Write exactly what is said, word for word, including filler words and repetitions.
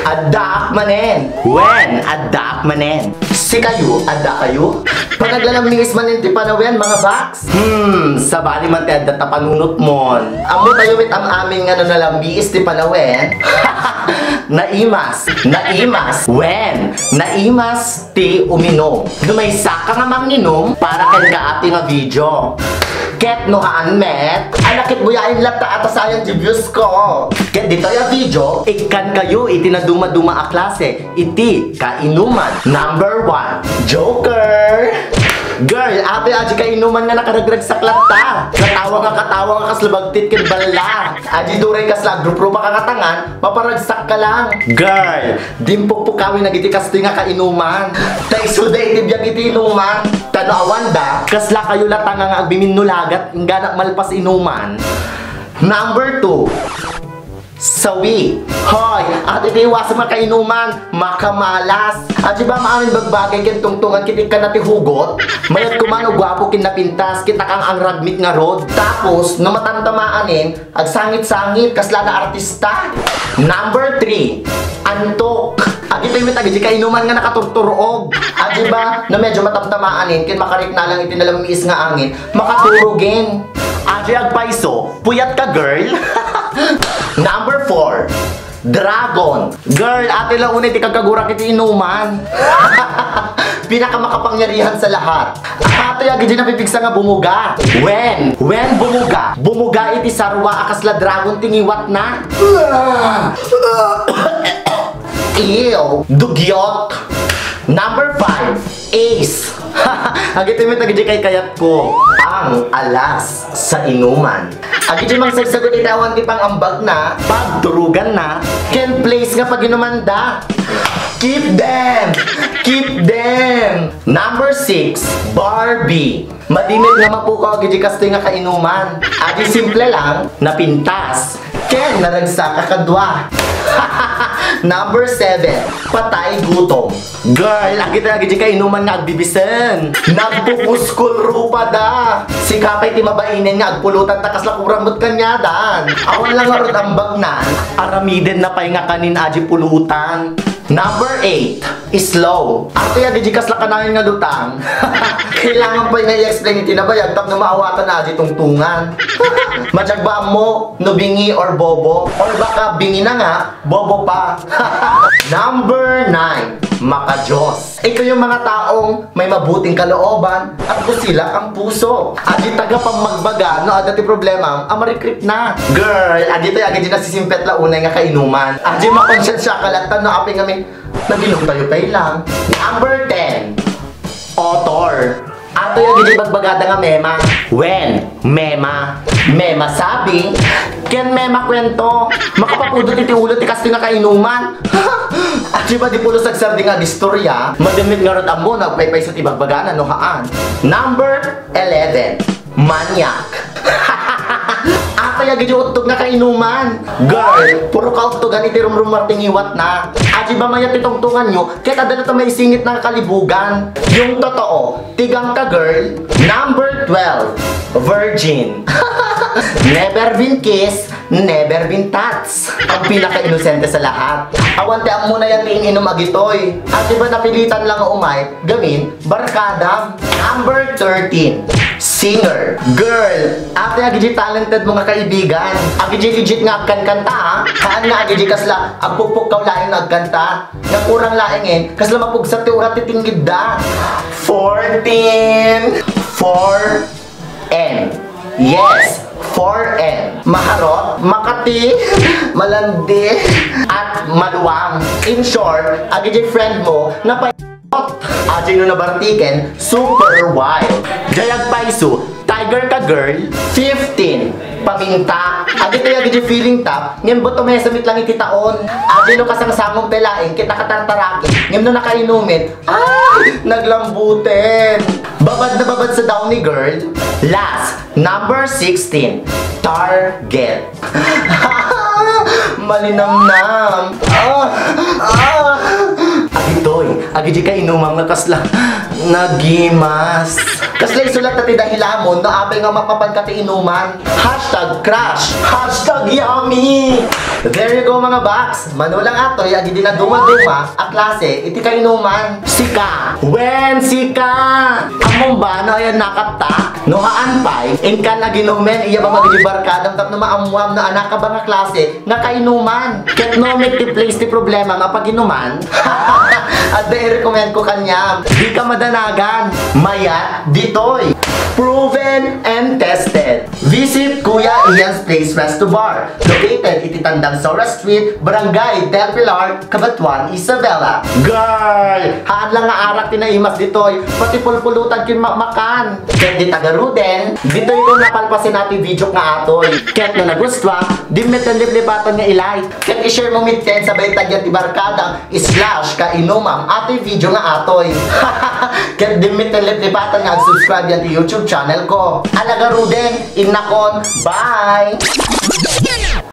Addaak manen. Wen, addaak manen. Sikayo, adda kayo? Panaglalammiis manen ti panawen, mga baks? Hmm, sabali man ti adda ta panunotmon. Ammo tayo met am-amin nga no nalammiis ti panawen. Naimas, naimas. Wen, naimas ti uminom. No maysaka nga manginom, para kenka ati nga video. Ket no haan met, ala ket buyaen latta a ta sayang ti views ko. Ket ditoy a video, ikkan kayo iti nadumaduma a klase iti kainuman. Number one, Joker! Girl, atoy aji kainuman nga nakaragragsak latta. Katawa nga katawa nga kas labagtit ken balla. Aji duray kasla agruprupa ka nga tangan, maparagsak ka lang. Girl, dimpukpukawi na giti kastoy nga kainuman. Ta isuda iti biag iti inuman. Ta no awanda, kasla kayo latta nga, nga agbiminulagat, ingganak malpas inuman. Number two, sawi. Hoy, at iti iwasem nga kainuman, makamalas. Aji ba maamin bagbagay ken tungtungan ket ikkan na ti hugot? Mayat ko man o guapo ken napintas, ket nakang-angragmit ngarud. Tapos, no matamtamaanen, agsangit-sangit, kasla na artista. Number three, antok. Agitoy met agidiay kainuman nga nakaturturuog. Aji ba, no medyo matamtamaanen, ken makarikna lang iti nalammiis nga angin, makaturugen. Aji agpayso, puyat ka, girl. Number four, dragon. Girl, atoy la unay ti kagkagurak iti inuman. Pinakamakapangyarihan sa lahat. Atoy agidiay napipigsa nga bumuga. Wen, wen bumuga. Bumuga iti sarwa a kasla dragon ti ngiwatna. Ew, dugyot. Number five, ace. Agitoy met agidiay kaykayat ko, ang alas sa inuman. Agidiay mangsagsagut iti awan ti pangambagna, pagturuganna, ken place nga paginumanda. Keep them! Keep them! Number six, Barbie. Madi met nga mapukaw agidiay kastoy nga kainuman. Aji simple lang, napintas. Ken naragsak a kadua. Number seven, patay gutom. Girl, agitoy agidiay kainuman nga agbibisen. Nagpupuskol rupada. Sika pay ti mabainen nga agpulutan ta kasla kurang met kaniadan. Awan lang ngarud ambagnan. Aramiden na pay nga kanin aji pulutan. Number eight, slow. Atoy agidiay kasla kanayon nga lutang. Kailangan pay nga i-explain iti nabayag tapno maawatan na aji tungtungan. Madiag ba ammo no bingi or bobo? Or baka bingi na nga, bobo pa. Number nine, makadios. Ikayo nga mga taong may mabuting kalooban at busilak ang puso. Aji taga pammagbaga no adda ti problema, a marikrikna. Girl, agitoy agidiay nasisimpet la unay nga kainuman. Aji makonsiensia ka latta no apay ngamin, naginom tayo pay lang. Number ten, author. Atoy agidiay bagbagada nga mema. Wen, mema. Mema sabi, ken mema kuento. Makapapudot iti ulo ti kastoy nga kainuman. Aji ba di pulos agsarding nga agistorya? Madi met ngarud ammo no agpaypayso ti bagbagana no haan. Number eleven, maniac. Atoy agidiay uttog nga kainuman. Girl, puro kauttogan iti rumrumar ti ngiwatna. Aji ba mayat ti tungtunganyo, ket adda latta maisingit nga kalibugan. Yung totoo, tigang ka, girl. Number twelve, virgin. Never been kissed, never been touched. Ang pinakainosente sa lahat. Awan ti ammona yan ti in-inum agitoy. Aji ba napilitan lang nga umay, gamin, barkada. Number thirteen, singer. Girl, atoy agidiay talented mo nga kaibigan. Agidiay legit nga agkankanta, ha? Haan nga agidiay kasla agpukpukkaw laeng nga agkanta. Nga kurang laengen, kasla mapugsat ti urat ti tinggidda. Fourteen, four M. Yes, four M. Maharot, makati, malandi, at maluwang. In short, agidiay friend mo, napay-, aji no nabartiken, super wild. Diay agpayso, tiger ka, girl. Fifteen, paminta. Agitoy agidiay feeling top, ngem buto mesamit lang iti taon. Aji no kasangsangom pay laeng, ket nakatartaraki. Ngem no nakainumen, ah, naglambuten. Babad na babad sa downy, girl. Last, number sixteen, target. Malinamnam. Ah, ah. Agitoy, agidiay kainumam nga kasla nagimas. Kasla isulat ta ti dahilamon no apay nga mapapanka ti inuman. Hashtag crush. Hashtag yummy. There you go, mga baks. Mano lang atoy, agidi naduma-duma a klase iti kainuman. Sika. Wen, sika. Ammom ba no ayan nakatta? No haan pay, inkan aginumen, iya ba magidi barkadam tapno maammuam no anaka ba nga klase nga kainuman. Ket no met ti place ti problema nga paginuman, adda i-recommend ko kaniam. Dika madanagan. Mayat ditoy. Proven and tested. Visit Kuya Ian's Place Resto Bar, located iti Tandang Sora Street, Barangay Del Pilar, Cabatuan, Isabela. Girl! Haan lang nga arak ti naimas ditoy, pati pulpulutan ken makmakan. Ket dita garuden, ditoy ko napalpasen ti video nga atoy. Ket no nagustuam, dimmet ten liplipatan nga i-like. Ket i-share mo met ten sabay tagyan ti barkada, slash kainumam, atoy video nga atoy. Ket dimmet ten liplipatan nga ag-subscribe yan ti YouTube channel ko. Ala garuden, innakon, bye!